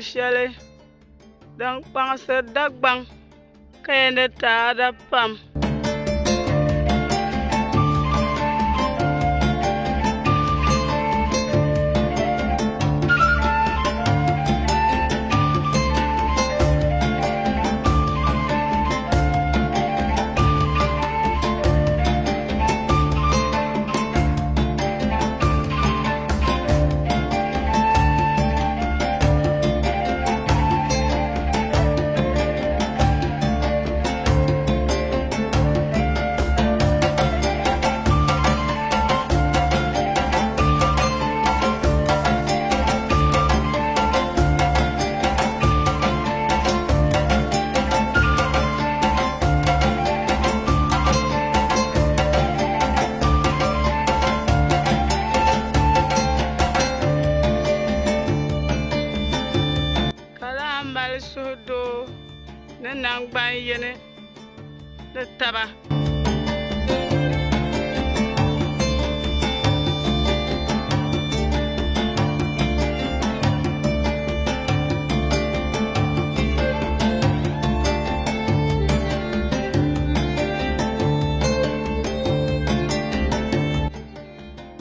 shɛli din kpaŋsiri Dagbaŋ kaya ni taada pam. Ka lahi mali suhudoo ni naŋgban yini ni taba.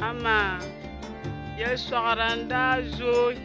Amaa yɛlisɔɣira n-daa zooi.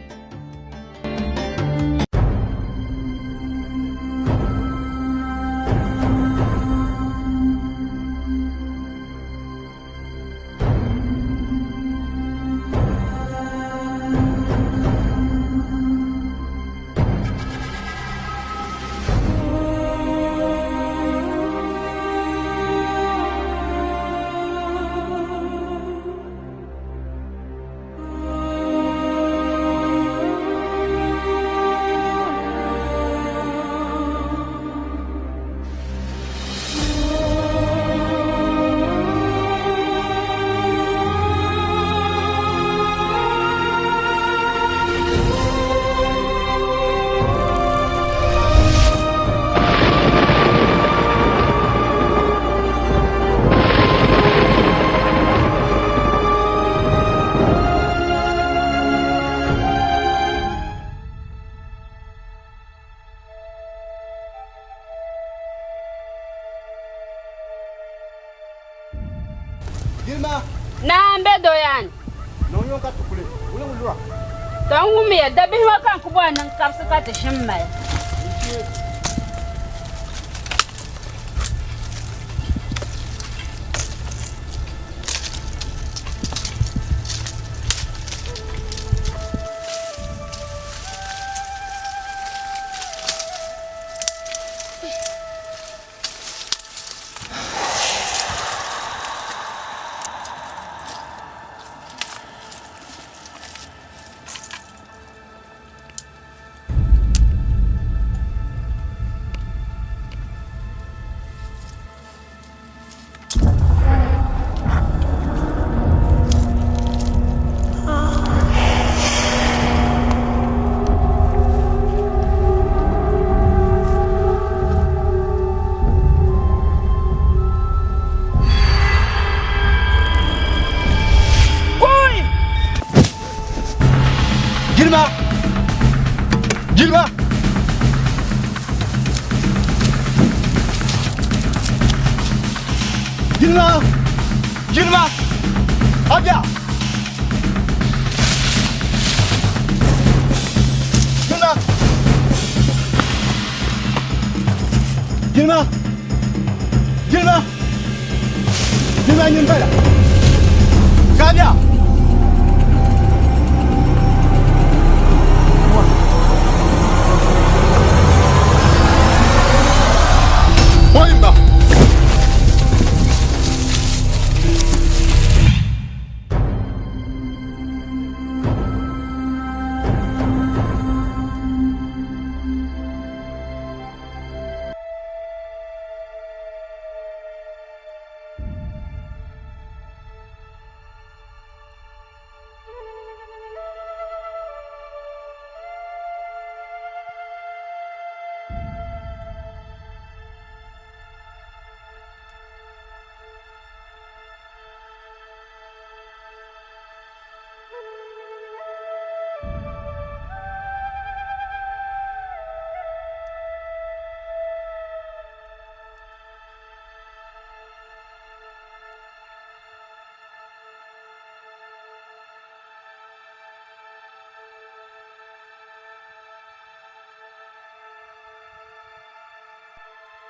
Yilima. Naa m-be Doyani. Niŋ yuŋ ka ti kuli, wuliŋ lura. Tɔ n wummiya, dabihi ŋɔ ka n ku bɔri ni n kabisi ka ti ʒim mali. Girma! Girma! Girma! Girma! Abia! Girma! Girma! Girma! Girma nyin bala! Kabia! Boyimba!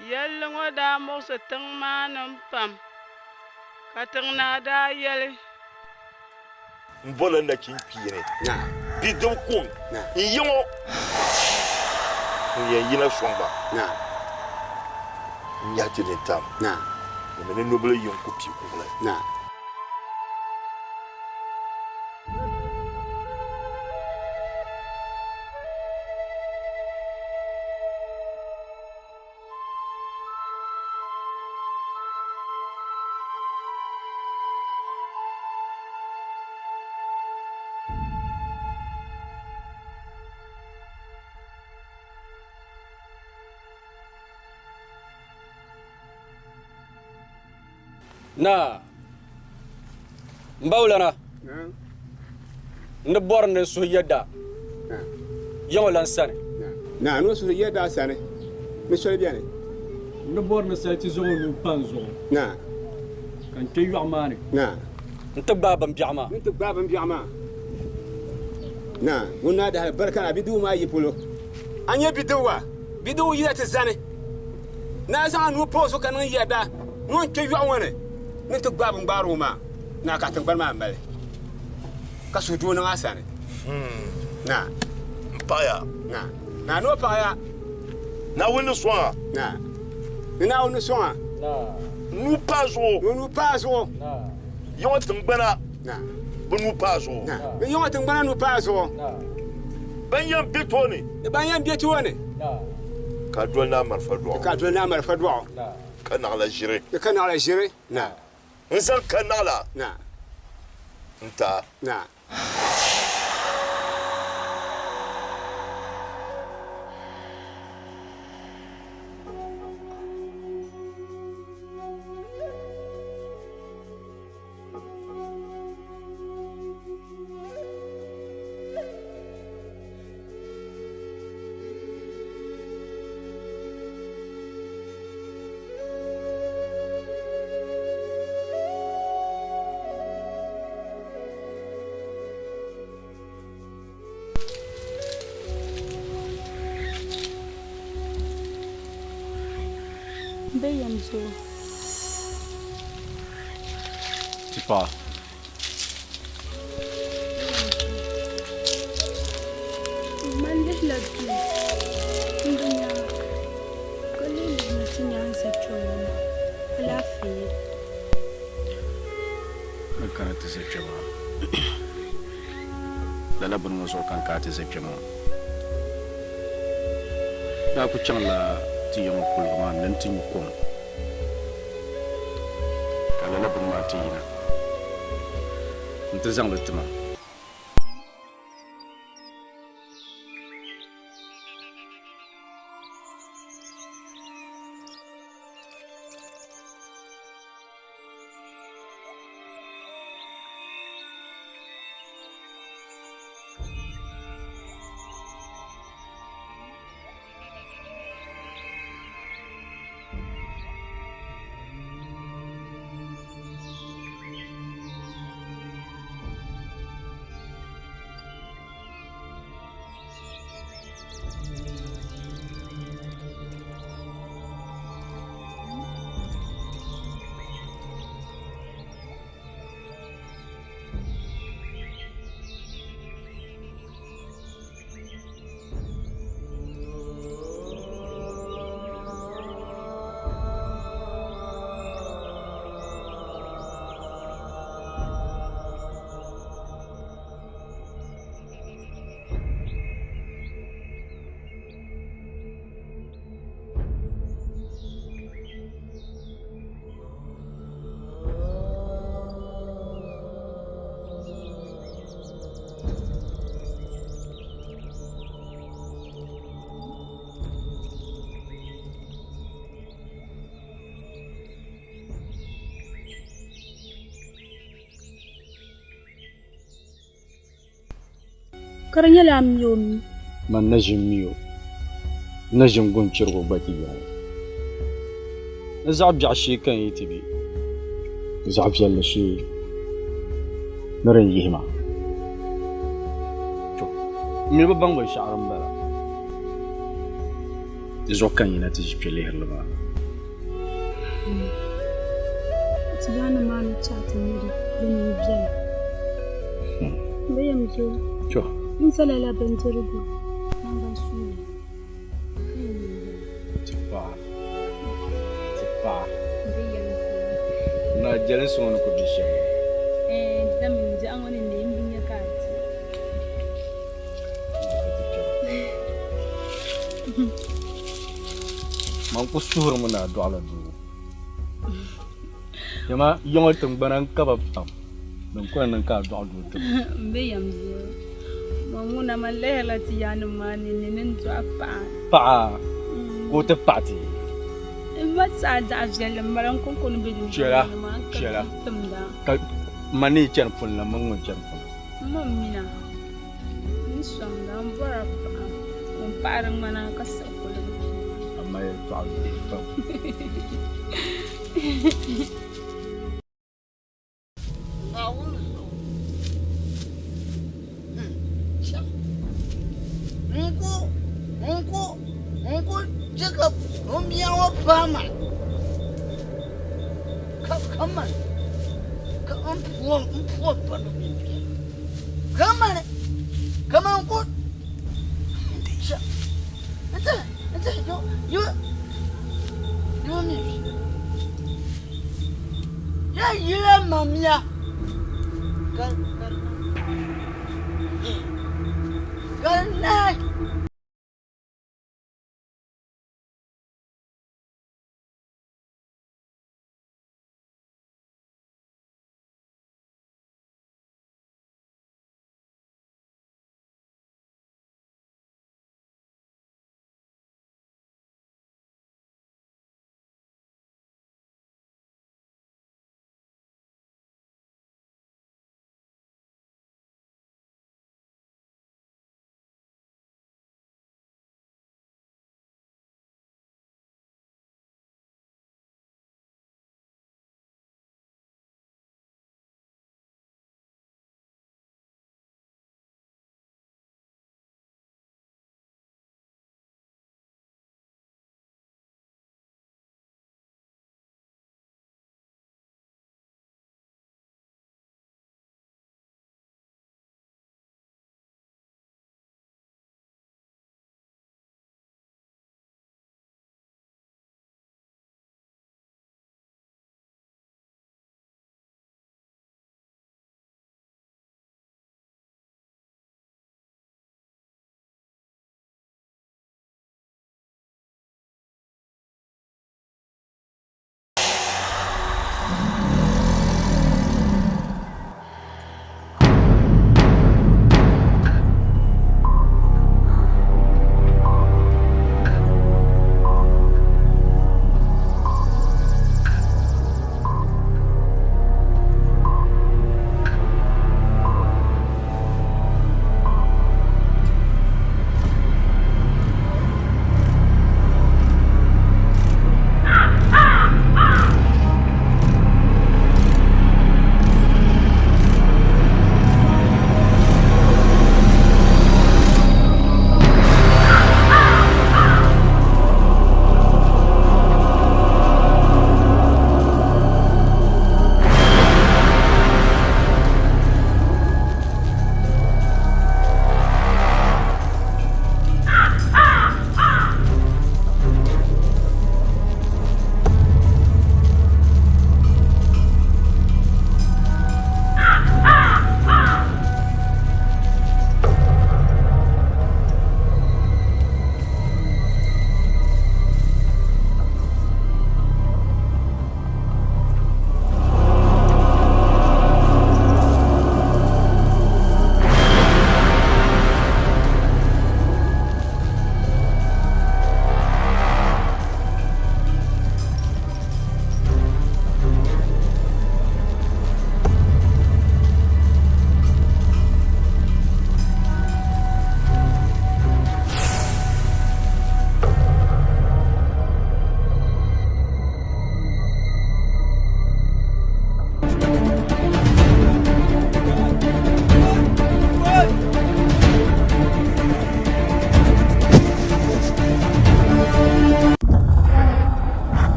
Yɛlli ŋɔ daa muɣisi tiŋ maa nim pam, ka tiŋ naa daa yɛli. M bola nachin kpeeni bidib kuŋ n-yi ŋɔ ŋun yɛn yina sɔŋ ba n-nyahi ti nintam domi ni nobili yiŋ ku pii kuɣili. Naa, m bawulana, n di bɔri ni n suhi yɛda ya ŋɔ lan sani. Naa, ni o suhi yɛda a sani ni soli beni. N di bɔri ni saliti zaŋ o nuu pa n zuɣu. Naa. Ka n kpe yɔɣu maa ni. Naa. N-ti gbaai bimbiɛɣu maa. N-ti gbaai bimbiɛɣu maa. Naa, ŋun naa dahali barika na bidibu maa yi polo. A nya bidibu wa? Bidibu yila ti zani. Naa zaŋ a nuu pa o zuɣu ka niŋ yɛda ni o ni kpe yɔɣu ŋɔ ni ni nti gbaai biŋgbaarigu maa, naa ka tiŋgbani maa mali, ka suhudoo niŋ a sani. Naa. M paɣiya. Naa. Naa ni o paɣiya. Naawuni ni sɔŋ a. Naa. Ni Naawuni ni sɔŋ a. Naa. Nuu pa a zuɣu. Ni o nuu pa a zuɣu. Naa. Yi ŋɔ tiŋgbana. Naa. Bɛ nuu pa a zuɣu. Naa. Ni yi ŋɔ tiŋgbana nuu pa a zuɣu. Naa. Ban yɛn be tooni. Ni ban yɛn be tooni. Naa. Ka a doli naa malifa dɔɣu. Ka a doli naa malifa dɔɣu. Naa. Ka naɣila ʒiri. Ni ka naɣila ʒiri. Naa. N zaŋ ka naɣila. Naa. N-ti a. Naa. Bɛ yɛm zuɣu. Ti paɣa. Man lihila duu m-bi nya a, ka lee lihina ti nya a ni za kpe ŋɔ maa, alaafee? N ni kana ti za kpe maa, lala bini ŋɔ zuɣu ka n kana ti za kpe maa. Daa ku chaŋla ti ya ŋɔ kuliga maa ni nti nyu kom, ka lala bini maa ti yina nti zaŋ li ti ma. Ka di nyɛla a mi o mi? Man na ʒi m-mi o. N na ʒi n-gu n-chirigi o gba ti yaai. Ni zaɣ biɛɣu shee ka n yi ti be, ni zaɣ viɛlli shee ni din yihi ma. To, m mi bi baŋ binshɛɣu din bala. Di zuɣu ka n yina ti ʒi kpe lihirili maa. Ti yaanima maa ni chaɣ ti niri bɛ ni biɛla. Bɛ yɛn zo n zalala bindirigu naŋgban suuli ka yɛn niŋ li. Ti paɣa, ti paɣa. Naa jɛlinsi ŋɔ ni ku be shɛm. Ɛɛn, dama n biɛɣu ŋɔ ni neei m bi nya ka a di. Man ku suhirimi ni a dɔɣila doo. Dama yiŋɔ tiŋgbana n-ka ba pam, din ku yɛn niŋ ka a dɔɣi doo ti ma. M be yɛm zuɣu. Man ŋuna man lihirila ti yaannim maa ninni ni n dɔɣi paɣa. Paɣa ka o ti paɣi ti. M ma saha zaɣ viɛlli m-bala n kɔŋko ni be di Chɛla, ni maa n ka chɛla. timda. Ka ma ni yi chani puni la, m mini ŋun chani puni. M ma m mina n ni sɔŋda m bɔra paɣa ŋun paɣiri ŋmana ka siɣi kuliga. Amaa yɛltɔɣa viɛli pam. Naawuni zuɣu. Chɛ n-ku n-ku n-ku chɛ ka m bia ŋɔ paai ma ka ka mani ka m puo m puo bɔri bɛ bia ka mani ka man ku chɛ n-ti n-ti yo yo yo mi bia. Ya yila mamiya ka ka naai.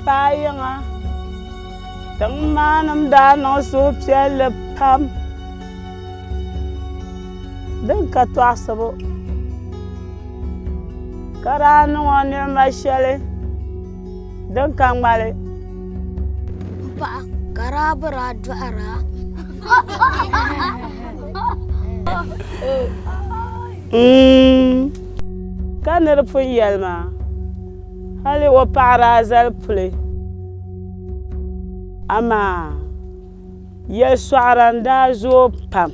paai yiŋa, tiŋ maa nim daa niŋ suhupiɛlli pam din ka tɔɣisibu, ka daa niŋ o ni'ima shɛli din ka ŋmali. M paɣa, ka daa bi daa dɔɣir a. Mm, ka nir pun yɛli maa, hali o paɣa daa zali puli. Amaa yɛlisɔɣira n-daa zooi pam.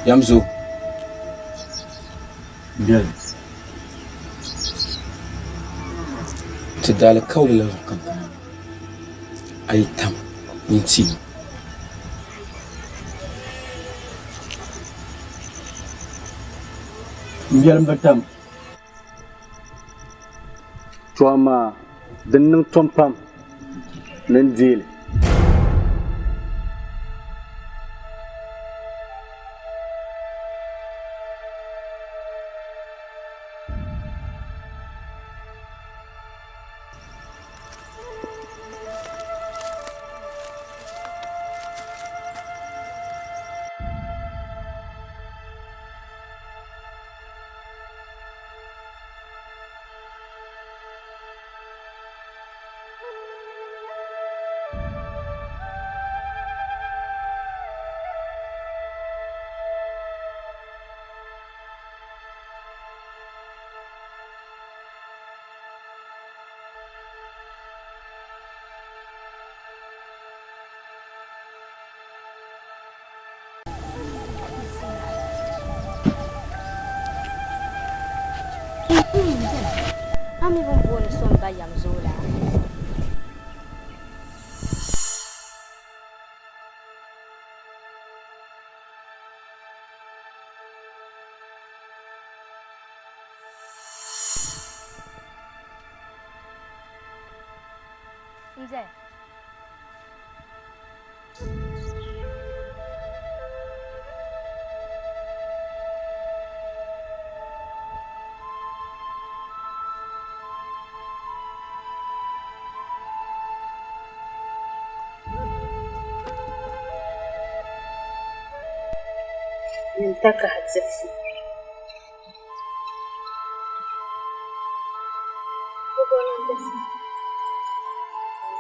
Yamzo. Bɛli. Ti daalikauli la zuɣu kam kana, a yi tam nyin ti ma. M biɛlim bi tam. To amaa din niŋ tom pam ni n deei li. A mi bɛ ni booni so m-ba yɛm zoo la? N zaya. Nyin takahi diɣisi.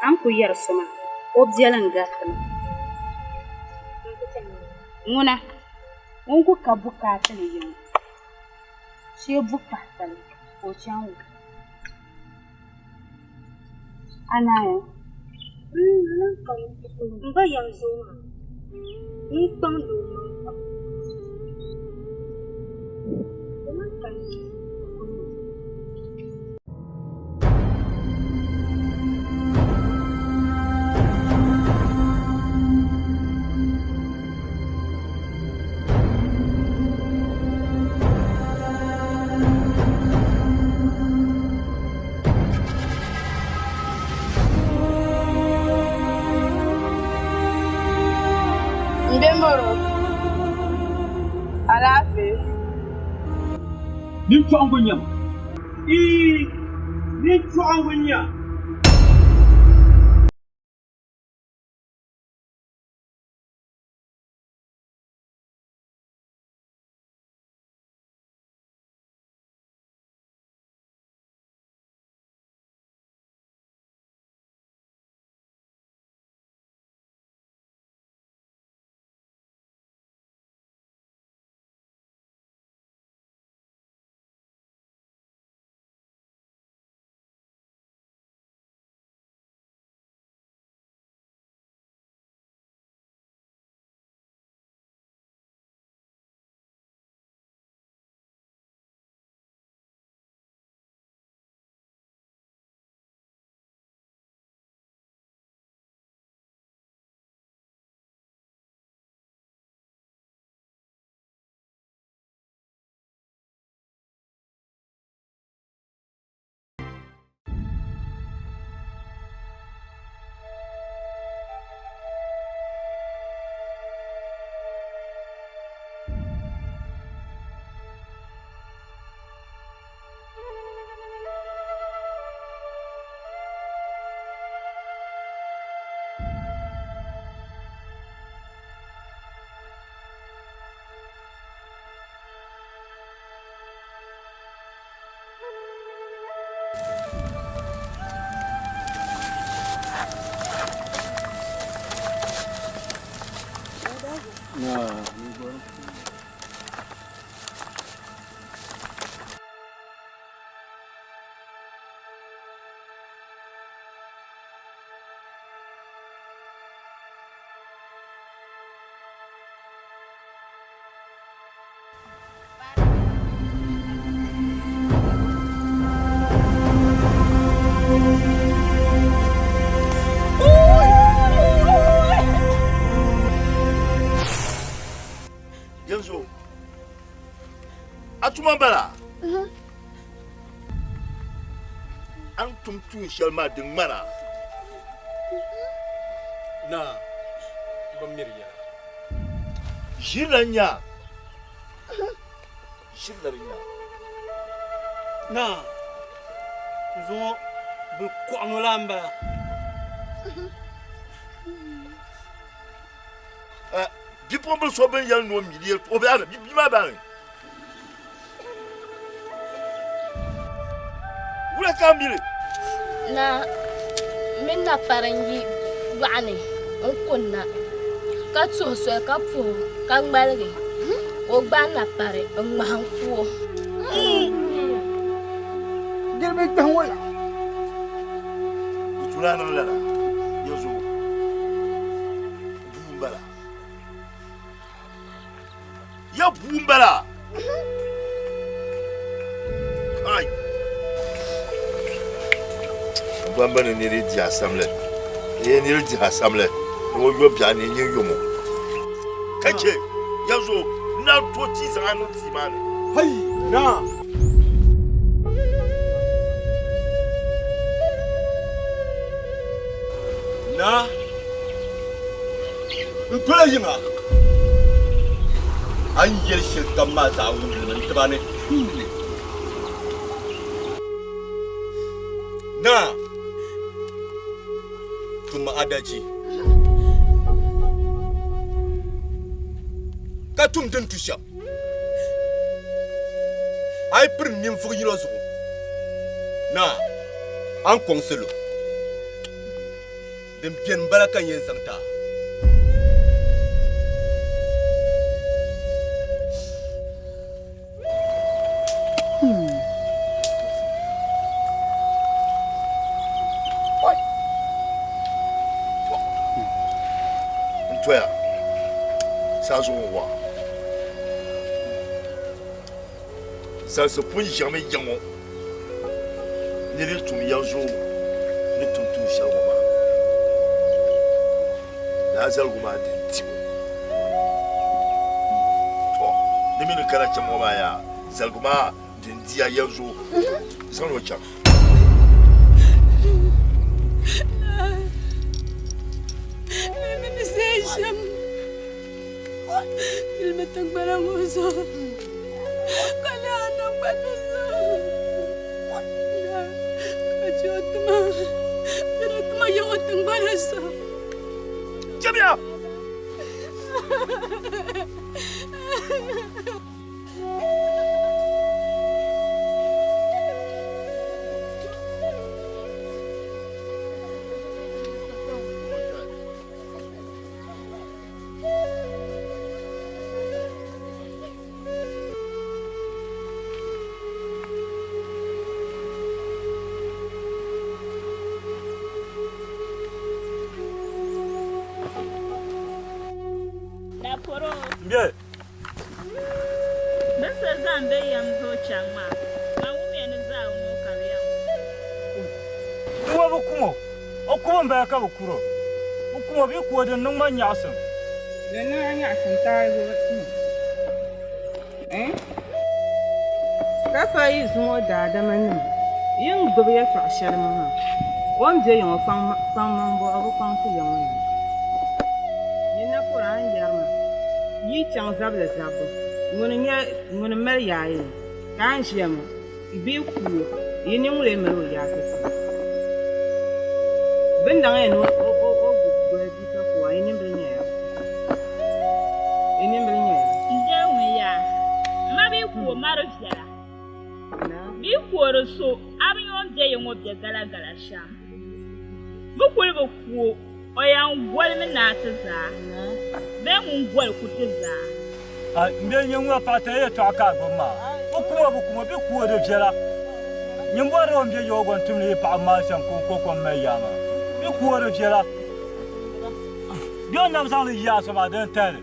A ni kuli yɛri so maa, o biɛli n-gariti ma. Ŋuna, ŋun ku ka bukaata ni yiŋa, shee bukpahtali ka o chaŋ o. A naaya? M ba yɛm zoo maa, ŋun kpaŋdi o maŋ pam. M be mɔro. Alaafee. Ninchɔɣingu n-nyɛ ma. Ii! Ninchɔɣingu n-nyɛ a. Yanzu a tuma bala a ni tum tuun shɛli maa di ŋmana. Naa, bi miri yɛla. Ʒirila n-nya. Ʒirila di nya. Naa, zuŋɔ bɛ kɔɣi ŋɔ la m-bala. Bipuɣimbila so bɛ ni yɛli ni o mi di o bɛ ani, bia maa bɛ ani. Wula ka a mili? Naa mini napari n-yi yɔɣu ni n-kunna ka tuhi soli ka puhi o ka ŋmaligi ka o gbaai napari n-ŋmahim ku o. Diriba kpɛhi ŋɔ la. Di tu ni a niŋ lala, dinzuɣu bua m-bala. Ya bua m-bala. Kai! Bamba ni niri di asamli. Ni niri di asamli. Ni o yo biɛɣu ni nyin yomo. Ka che yanzu na to ti zaŋ a niŋ tia maa ni. Hai! Naa! Naa! N tola yiŋa. A ni yɛli shɛlikam maa zaa wumlimi n tiba ni. Naa, tummi adachi ka tum din tu shɛm. A yi piri ninvuɣ yino zuɣu, naa, a ni kɔŋ salo. Din beni m-bala ka n yɛn zaŋ ti a. N toya saa zuɣu n-wa. Zalisi pun ʒiɛmi ya ŋɔ ni di tum ya zuɣu ni tum tuun shɛli ŋɔ maa. Lala zaligu maa din ti o. Tɔ! Ni mi ni kana cham ŋɔ maa yaa, zaligu maa din di a ya zuɣu zaŋ o chaŋ. Chamiya! Naporo. Bɛ. Bɛ so zaŋ bɛ yɛm zuɣu chaŋ maa, man wumiya ni zaawuni ŋɔ ka bɛ yɛn kum o. Di ŋɔ bi kum o, o kubu m-bala ka bɛ kur o. Bɛ kum o bɛ ku o din niŋ ma nyaɣisim. Di niŋ a nyaɣisim taarigu tuma. Eh? Ka pa yi zuŋɔ daadamanima, yi ni gbibi yɛtɔɣ shɛli maa, o ni be ya ŋɔ kpaŋmaŋ buɣa bi kpaŋ ti ya ŋɔ ni. Nyin na kɔre a ni yɛri ma, Yi chaŋ zabili zabbu, ŋuni n-nyɛ ŋun mali yaa yi ni, ka a ni ʒiya ŋɔ, bɛ yi ku o, yi niŋ lee mali o yaa ti ti. Bɛ ni daŋ ya ni o goli bia ka ku a, yi nimbila nyɛya. Yi nimbila nyɛya. N-deei ŋun yaa, m ma bɛ yi ku o, ma di viɛla. Bɛ yi ku o di so, a bi nya o ni be ya ŋɔ be galagala shɛm. Bɛ kuli bi ku o, o yɛn golimi naai ti zaa. Bee ŋun goli ku ti zaa. A m be nyɛ ŋɔ paɣa tali yɛtɔɣa ka a gbubi maa. Bɛ kum o bɛ kum o, bɛ ku o di viɛla. Nyin bɔri ni o ni be yɔɔ gɔ n-tumdi yi paɣaba maa shɛm ka o ko kom mali yaa maa. Bɛ ku o di viɛla. Bɛ o ni na bi zaŋ li yi a so maa, dini n-tahi li.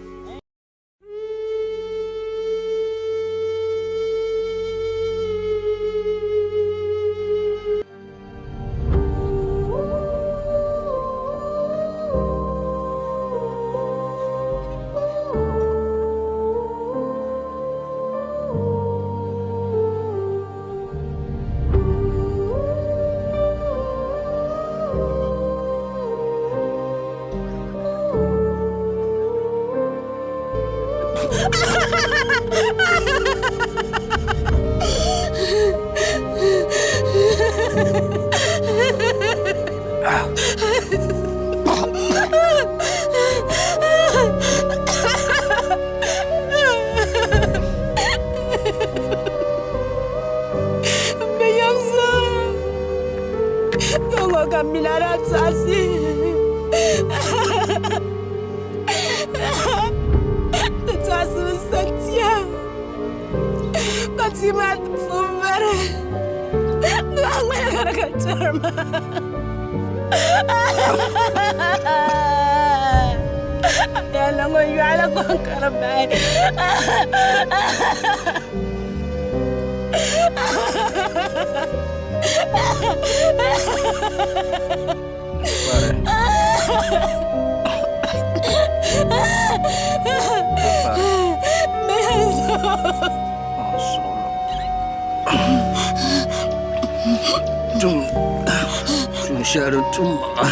Tum tuun shɛli di tum ma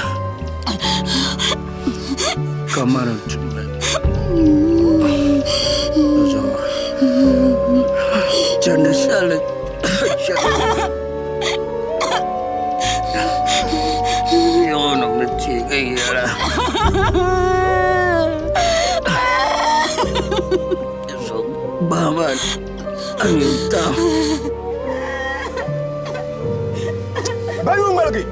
ka mani tumli chandi shɛli yɔɔnim ni teegi yɛla so gbaai ma a nintam. Bayu ŋmaligi.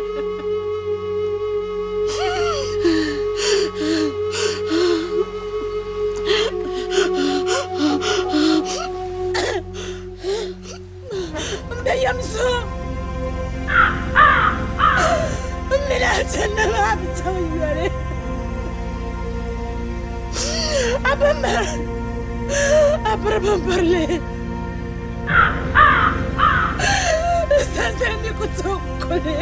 M be yɛm zuɣu. M mi lahi chandi maa bi chaŋ yoli. A bi miri, a biri bimbirili. N sansali mi ku tooi kuli.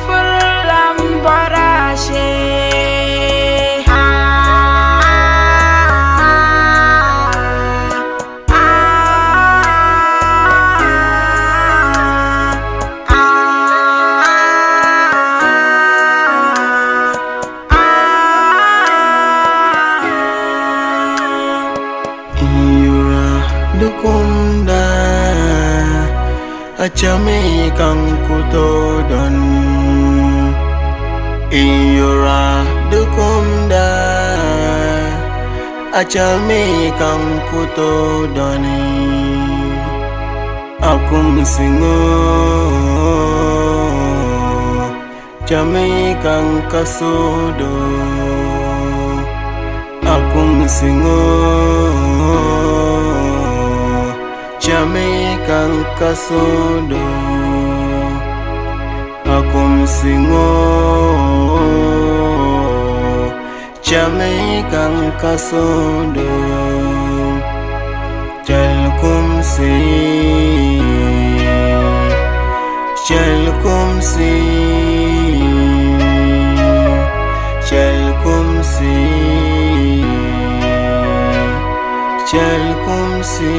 furila m-bɔra shee. Yura dukumda achami kankuto don Yura dukumda achami kankuto doni Akum singo chami kankasodo Akumsi ŋɔ chami ka n ka suhudo Akumsi ŋɔ chami ka n ka suhudo Chɛli kumsi, chɛli kumsi, chɛli kumsi, chɛli kumsi.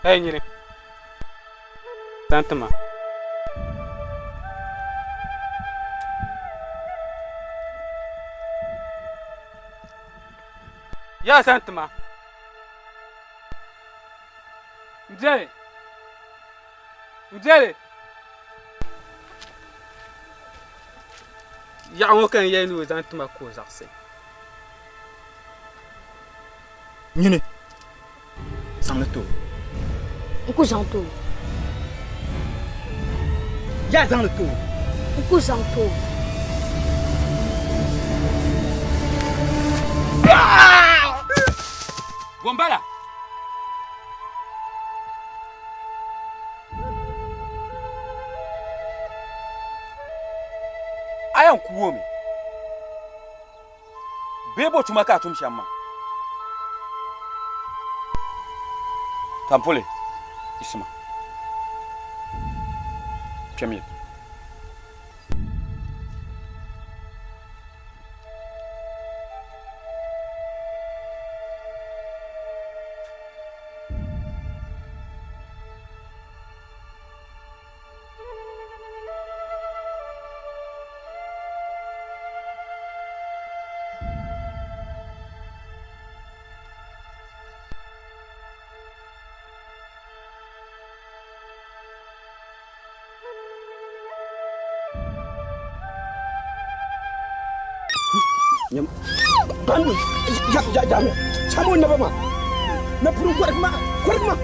Hey nyini santima ya santima mjeli mjeli yaɣa ŋɔ ka n yɛli ni o zaŋ tima ka o zaɣisi Nyini, zaŋ li ti o. N ku zaŋ ti o. Yaa zaŋ li ti o. N ku zaŋ ti o. Bombala! A yɛn ku o mi bee bo tuma ka a tum shɛm maa? Tampuli, yiɣisima. Kpɛmiya. Bandu, ja ja ja me. Chamo na ba ma. Na puru gwarg ma, gwarg ma.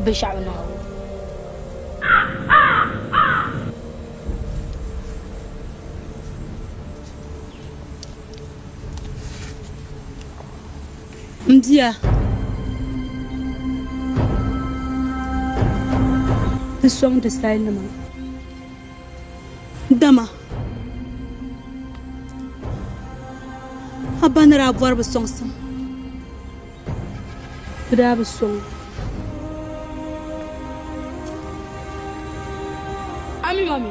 Binshɛɣu Naawuni. M bia, di sɔŋdi salinima, dama a ba ni daa bɔri bi sɔŋsim, di daa bi sɔŋ. A mi ma mi?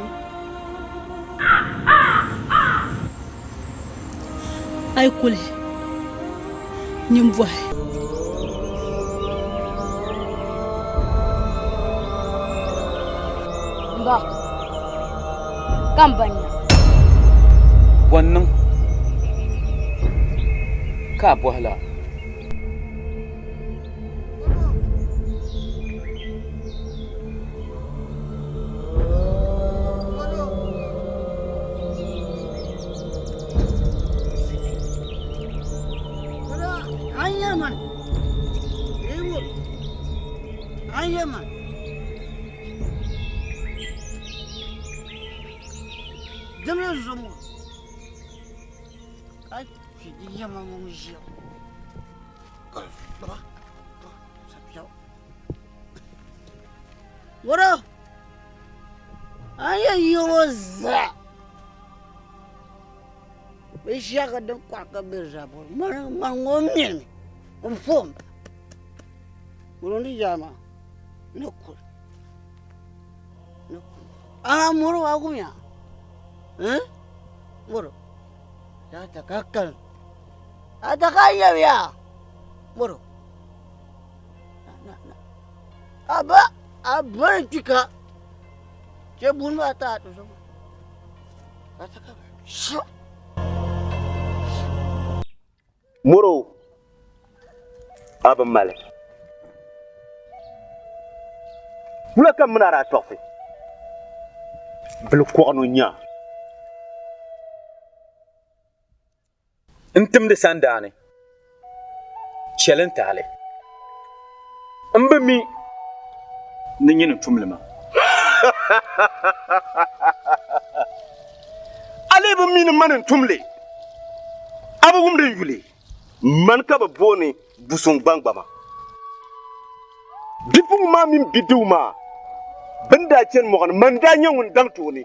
A yi kuli nyin bɔhi. M ba, ka m ba nya? Bɔ n-niŋ ka a bɔhi la? Wara a yɛn yi ŋɔ zaa binshɛɣu din kɔhi ka bɛ zabiri mani mani ŋɔ mini n fom wurundi yaa maa ni kuli ni kuli a mori wa gumiya eh moro ya ta ka kal a ta ka yabiya moro na na a ba a bari kika che bun ba ta to so a ta ka sho Moro a bi mali. Wula ka m mini a daa tɔɣisi? Bilikɔɣino n-nyɛ a. N timdi sandaani, chɛli n taali. M bi mi ni nyini n-tum li maa. A lee bi mi ni mani n-tum li? A bi wumdi n yuli? Mani ka bɛ booni Busuŋ gbaŋgbama. Bipuɣiŋ maa mini bidiw maa bɛ ni daa chani mɔɣu ni, mani n-daa nyɛ ŋun daŋ tooni.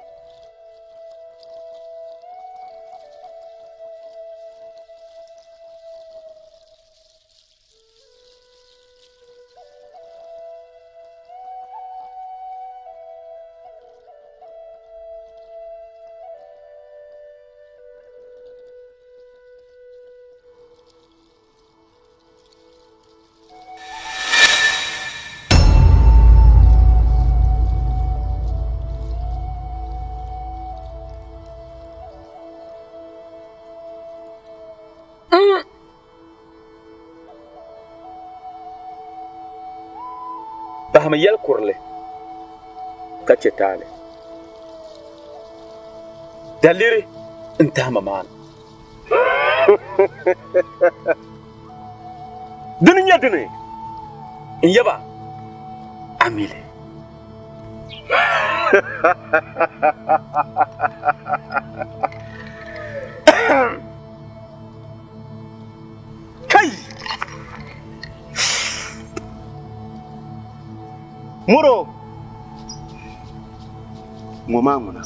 Bɔhimi yɛl kurili ka chɛ taali. Daliri n-tahi ma maa na. Dini n-nyɛ dini? N yaba, a mi li. Kai! Muro! Ŋɔ maa ŋuna,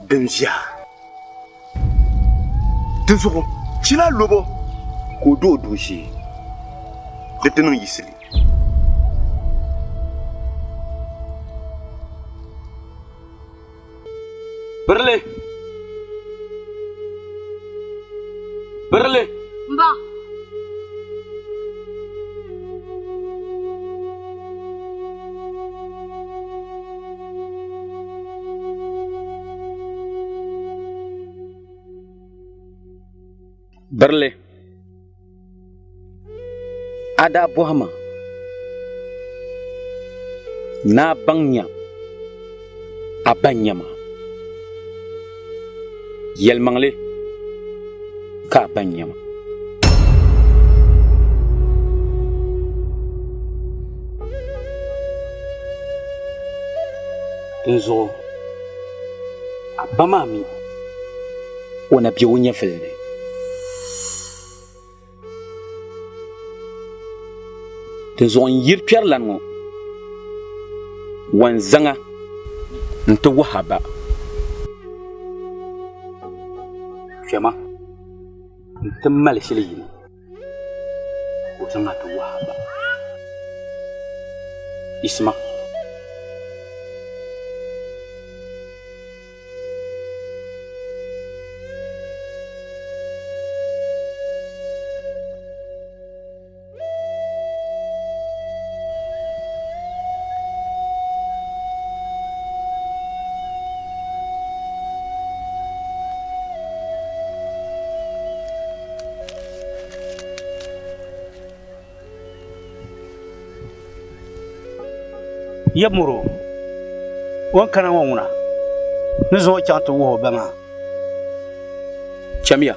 din viɛa. Dinzuɣu chila lobo ka o do o dooshee di ti niŋ yisili. Birili! Birili! M ba! Birili, a daa bɔhi ma ni a baŋ nya a ba n-nya ma. Yɛlimaŋli ka a ba n-nya ma. Dinzuɣu a ba maa mi o na be o nyɛvili ni. Dinzuɣu n yiri kpɛrilana ŋɔ wanzaŋa nti wuhi a ba. Kpɛma nti mali shili yini ka o zaŋ a ti wuhi a ba. Isima. Ya muro, o ni kana ŋɔ ŋuna ni zaŋ o chaŋ ti wuhi o ba maa. Chamiya.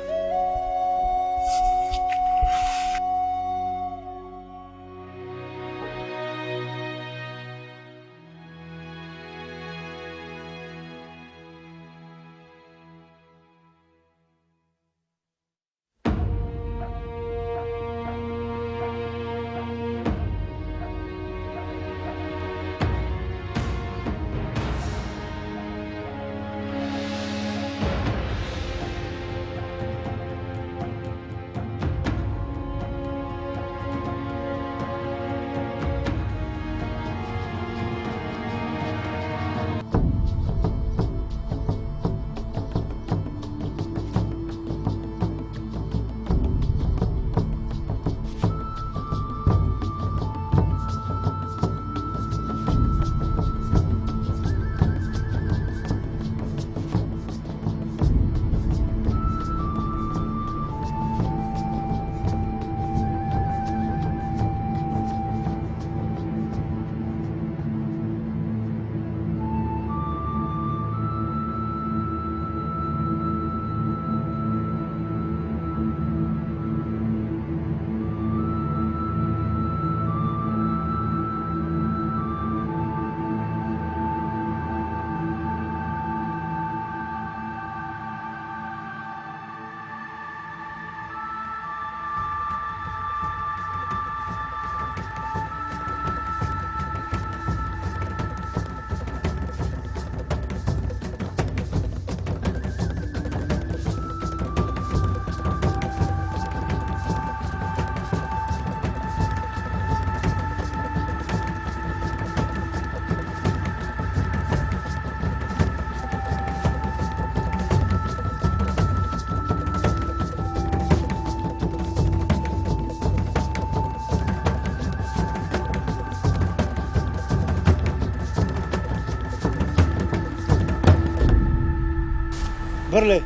Birili,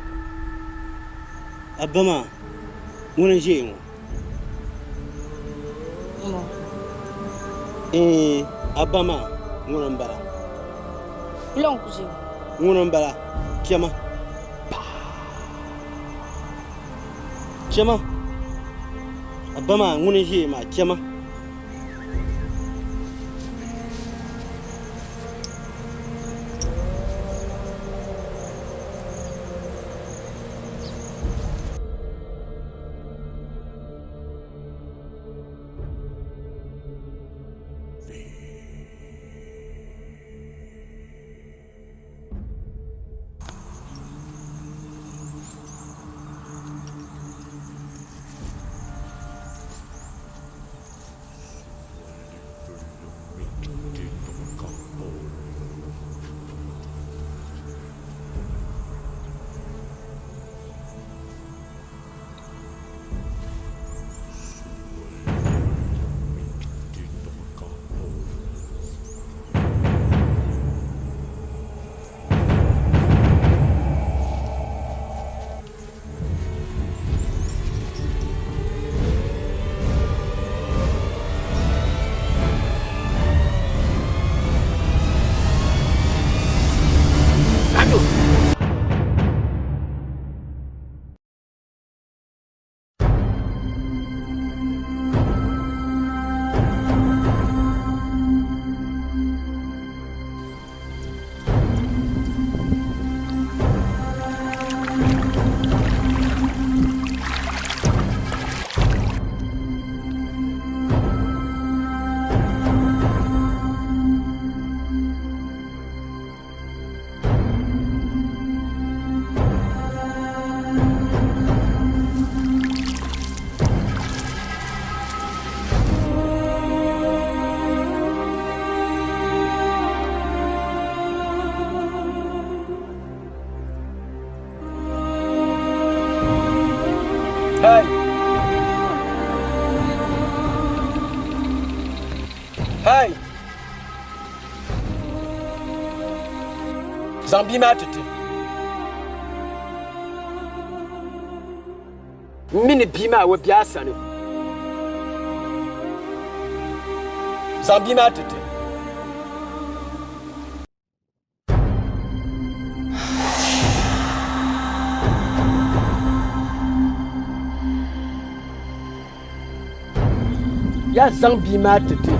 a ba maa ŋuni n-ʒiya ŋɔ? Ɛɛn. A ba maa ŋuna m-bala. Wula n-ku ʒe o? Ŋuna m-bala. Chama. Chama. A ba maa ŋuni n-ʒe maa. Chama. Hey! Hey! Zaŋ bia maa ti ti. M mi ni bia maa o be a sani. Zaŋ bia maa ti ti. Yaa zaŋ bia maa ti ti.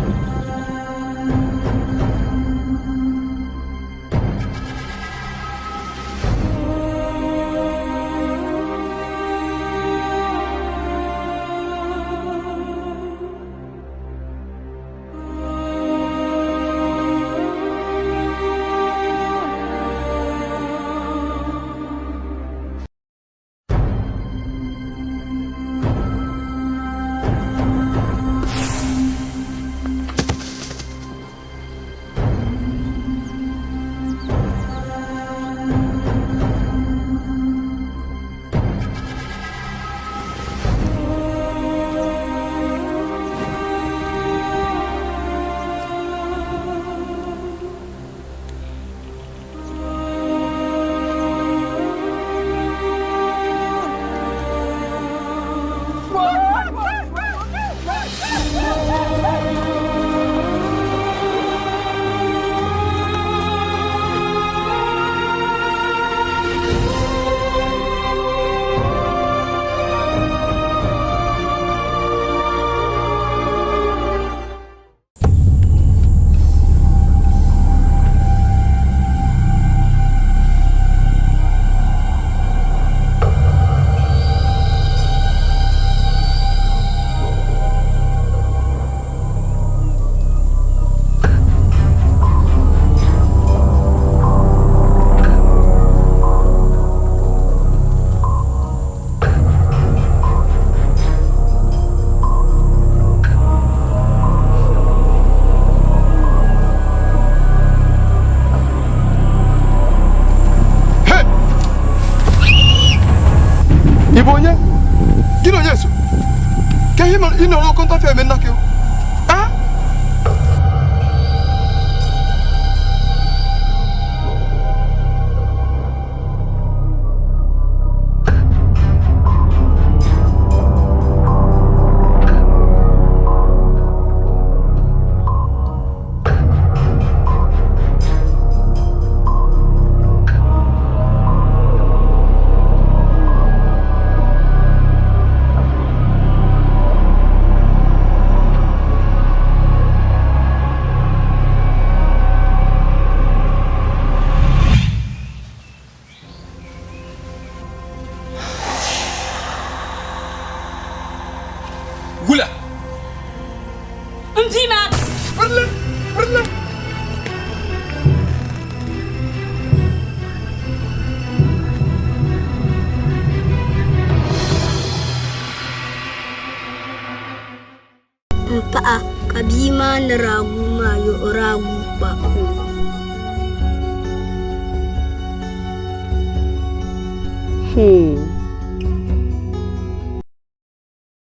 Ị bụ onye gị na onye so ka ihe ị nọrọ oke ntọfịa eme nnakị a maa ni daa guui maa yo o daa guui kpa. Hmm.